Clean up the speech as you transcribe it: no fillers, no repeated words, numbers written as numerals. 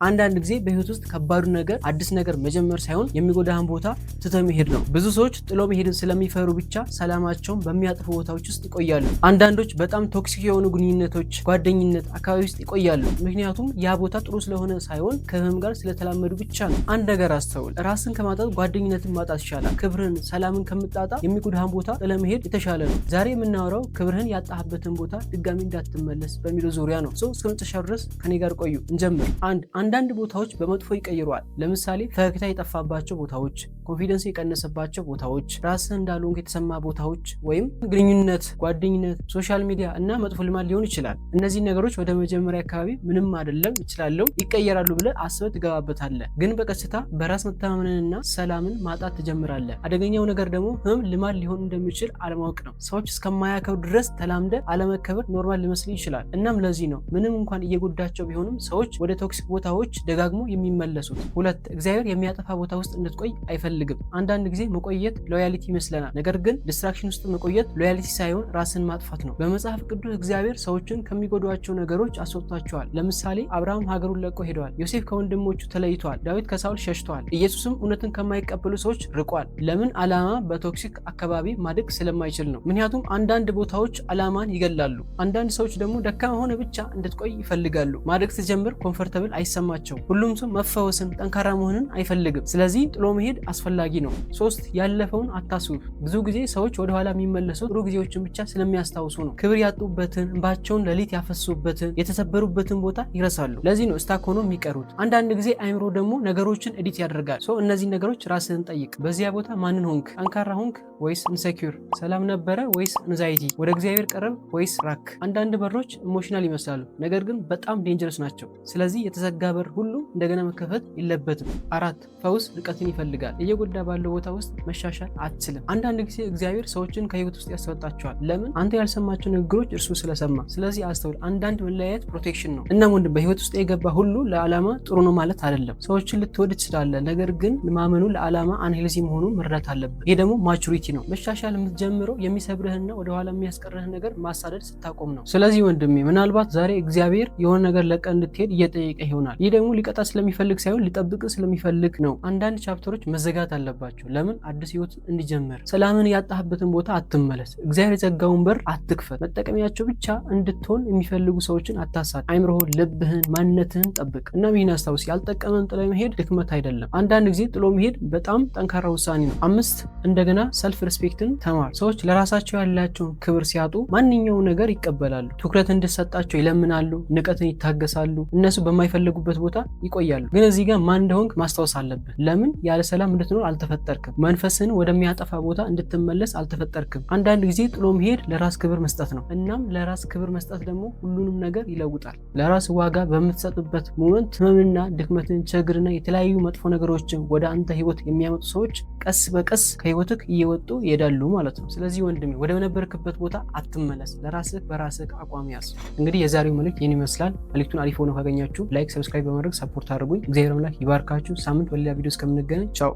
አንዳንድ ጊዜ በህይወት ውስጥ ከባዱ ነገር አዲስ ነገር መጀመር ሳይሆን የሚጎዳህን ቦታ ትተህ መሄድ ነው። ብዙ ሰዎች ጥሎ መሄድን ስለሚፈሩ ብቻ ሰላማቸውን በሚያጥፉ ቦታዎች ውስጥ ይቆያሉ። አንዳንዶች በጣም toxic የሆኑ ግንኙነቶች፣ ጓደኝነት አካባቢ ውስጥ ይቆያሉ። ምክንያቱም ያ ቦታ ጥሩ ስለሆነ ሳይሆን ከህመም ጋር ስለተላመዱ ብቻ ነው። አንድ ነገር አስተውል። ራስን ከማጣት ጓደኝነትን ማጣት ይሻላል። ክብርህን፣ ሰላምን ከምታጣ የሚጎዳህን ቦታ ጥለህ መሄድ የተሻለ ነው። ዛሬ የምናወራው ክብርህን ያጣህበትን ቦታ ድጋሚ እንዳትመለስ በሚለው ዙሪያ ነው። So እስከ መጨረሻው ድረስ ከኔ ጋር ቆዩ። እንጀምር። አንድ፣ አንዳንድ ቦታዎች በመጥፎ ይቀይሩሃል። ለምሳሌ ፈገግታ የጠፋባቸው ቦታዎች፣ confidence የቀነሰባቸው ቦታዎች፣ ራስህ እንዳልሆንክ የተሰማ ቦታዎች ወይም ግንኙነት፣ ጓደኝነት፣ social media እና መጥፎ ልማድ ሊሆን ይችላል። እነዚህ ነገሮች ወደ መጀመሪያ አካባቢ ምንም አይደለም፣ እችላለሁ፣ ይቀየራሉ ብለህ አስበህ ትገባበታለህ። ግን በቀስታ በራስ መተማመንንና ሰላምን ማጣት ትጀምራለህ። አደገኛው ነገር ደግሞ ህመም ልማድ ሊሆን እንደሚችል አለማወቅ ነው። ሰዎች እስከማያከብሩ ድረስ ተላምደህ አለመከበር normal ሊመስል ይችላል። እናም ለዚህ ነው ምንም እንኳን እየጎዳቸው ቢሆንም ሰዎች ወደ toxic ቦታዎች ደጋግሞ የሚመለሱት። ሁለት፣ እግዚአብሔር የሚያጠፋ ቦታ ውስጥ እንድትቆይ አይፈልግም። አንዳንድ ጊዜ መቆየት loyalty ይመስለናል። ነገር ግን destruction ውስጥ መቆየት loyalty ሳይሆን ራስን ማጥፋት ነው። በመጽሐፍ ቅዱስ እግዚአብሔር ሰዎችን ከሚጎዷቸው ነገሮች አስወጥቷቸዋል። ለምሳሌ አብርሃም ሀገሩን ለቆ ሄደዋል። ዮሴፍ ከወንድሞቹ ተለይቷል። ዳዊት ከሳውል ሸሽተዋል። ኢየሱስም እውነትን ከማይቀበሉ ሰዎች ርቋል። ለምን? ዓላማ በ toxic አካባቢ ማደግ ስለማይችል ነው። ምክንያቱም አንዳንድ ቦታዎች ዓላማን ይገላሉ። አንዳንድ ሰዎች ደግሞ ደካማ ሆነህ ብቻ እንድትቆይ ይፈልጋሉ። ማደግ ስትጀምር comfortable አይሰማቸውም። ሁሉም ሰው መፈወስን፣ ጠንካራ መሆንን አይፈልግም። ስለዚህ ጥሎ መሄድ አስፈላጊ ነው። ሶስት፣ ያለፈውን አታስውፍ። ብዙ ጊዜ ሰዎች ወደኋላ የሚመለሱት ጥሩ ጊዜዎችን ብቻ ስለሚያስታውሱ ነው። ክብር ያጡበትን፣ እንባቸውን ሌሊት ያፈሰሱበትን፣ የተሰበሩበትን ቦታ ይረሳሉ። ለዚህ ነው stuck ሆኖ የሚቀሩት። አንዳንድ ጊዜ አይምሮ ደግሞ ነገሮችን edit ያደርጋል። So እነዚህን ነገሮች ራስህን ጠይቅ። በዚያ ቦታ ማንን ሆንክ? ጠንካራ ሆንክ ወይስ insecure? ሰላም ነበረ ወይስ anxiety? ወደ እግዚአብሔር ቀረብክ ወይስ ራቅክ? አንዳንድ በሮች emotional ይመስላሉ፣ ነገር ግን በጣም dangerous ናቸው። ስለዚህ የተዘጋ በር ሁሉ እንደገና መከፈት የለበትም። አራት፣ ፈውስ ርቀትን ይፈልጋል። እየጎዳ ባለው ቦታ ውስጥ መሻሻል አትችልም። አንዳንድ ጊዜ እግዚአብሔር ሰዎችን ከህይወት ውስጥ ያስወጣቸዋል። ለምን? አንተ ያልሰማሃቸው ንግግሮች እርሱ ስለሰማ። ስለዚህ አስተውል። አንዳንድ መለያየት protection ነው። እናም ወንድም፣ በህይወት ውስጥ የገባ ሁሉ ለዓላማ ጥሩ ነው ማለት አይደለም። ሰዎችን ልትወድ ትችላለህ፣ ነገር ግን ማመኑ ለዓላማ unhealthy መሆኑን መረዳት አለብህ። ይህ ደግሞ maturity ነው። መሻሻል የምትጀምረው የሚሰብርህና ወደኋላ የሚያስቀርህን ነገር ማሳደድ ስታቆም ነው። ስለዚህ ወንድሜ፣ ምናልባት ዛሬ እግዚአብሔር የሆነ ነገር ለቀህ እንድትሄድ እየጠየቀህ ይሆናል። ይህ ደግሞ ሊቀጣህ ስለሚፈልግ ሳይሆን ሊጠብቅህ ስለሚፈልግ ነው። አንዳንድ chapter ኦች መዘጋት አለባቸው። ለምን? አዲስ ህይወት እንዲጀምር። ሰላምን ያጣህበትን ቦታ አትመለስ። እግዚአብሔር የዘጋውን በር አትክፈት። መጠቀሚያቸው ብቻ እንድትሆን የሚፈልጉ ሰዎችን አታሳድድ። አይምሮህን፣ ልብህን፣ ማንነትህን ጠብቅ። እናም ይህን አስታውስ፣ ያልጠቀመን ጥሎ መሄድ ድክመት አይደለም። አንዳንድ ጊዜ ጥሎ መሄድ በጣም ጠንካራ ውሳኔ ነው። አምስት፣ እንደገና self respect ን ተማር። ሰዎች ለራሳቸው ያላቸውን ክብር ሲያጡ ማንኛውም ነገር ይቀበላሉ። ትኩረት እንድሰጣቸው ይለምናሉ፣ ንቀትን ይታገሳሉ፣ እነሱ በማይፈልጉበት ቦታ ይቆያሉ። ግን እዚህ ጋር ማን እንደሆንክ ማስታወስ አለብህ። ለምን? ያለ ሰላም እንድትኖር አልተፈጠርክም። መንፈስህን ወደሚያጠፋ ቦታ እንድትመለስ አልተፈጠርክም። አንዳንድ ጊዜ ጥሎ መሄድ ለራስ ክብር መስጠት ነው። እናም ለራስ ክብር መስጠት ደግሞ ሁሉንም ነገር ይለውጣል። ለራስ ዋጋ በምትሰጥበት moment ህመምና ድክመትን፣ ችግርና የተለያዩ መጥፎ ነገሮችን ወደ አንተ ህይወት የሚያመጡ ሰዎች ቀስ በቀስ ከህይወትህ እየወጡ ይሄዳሉ ማለት ነው። ስለዚህ ወንድሜ፣ ወደ ነበርክበት ቦታ አትመለስ። ለራስህ በራስህ አቋም ያዝ። እንግዲህ የዛሬው መልእክት ይህን ይመስላል። መልእክቱን አሪፍ ሆኖ ካገኛችሁ like፣ subscribe በማድረግ support አድርጉኝ። እግዚአብሔር አምላክ ይባርካችሁ። ሳምንት በሌላ ቪዲዮ እስከምንገናኝ ቻው።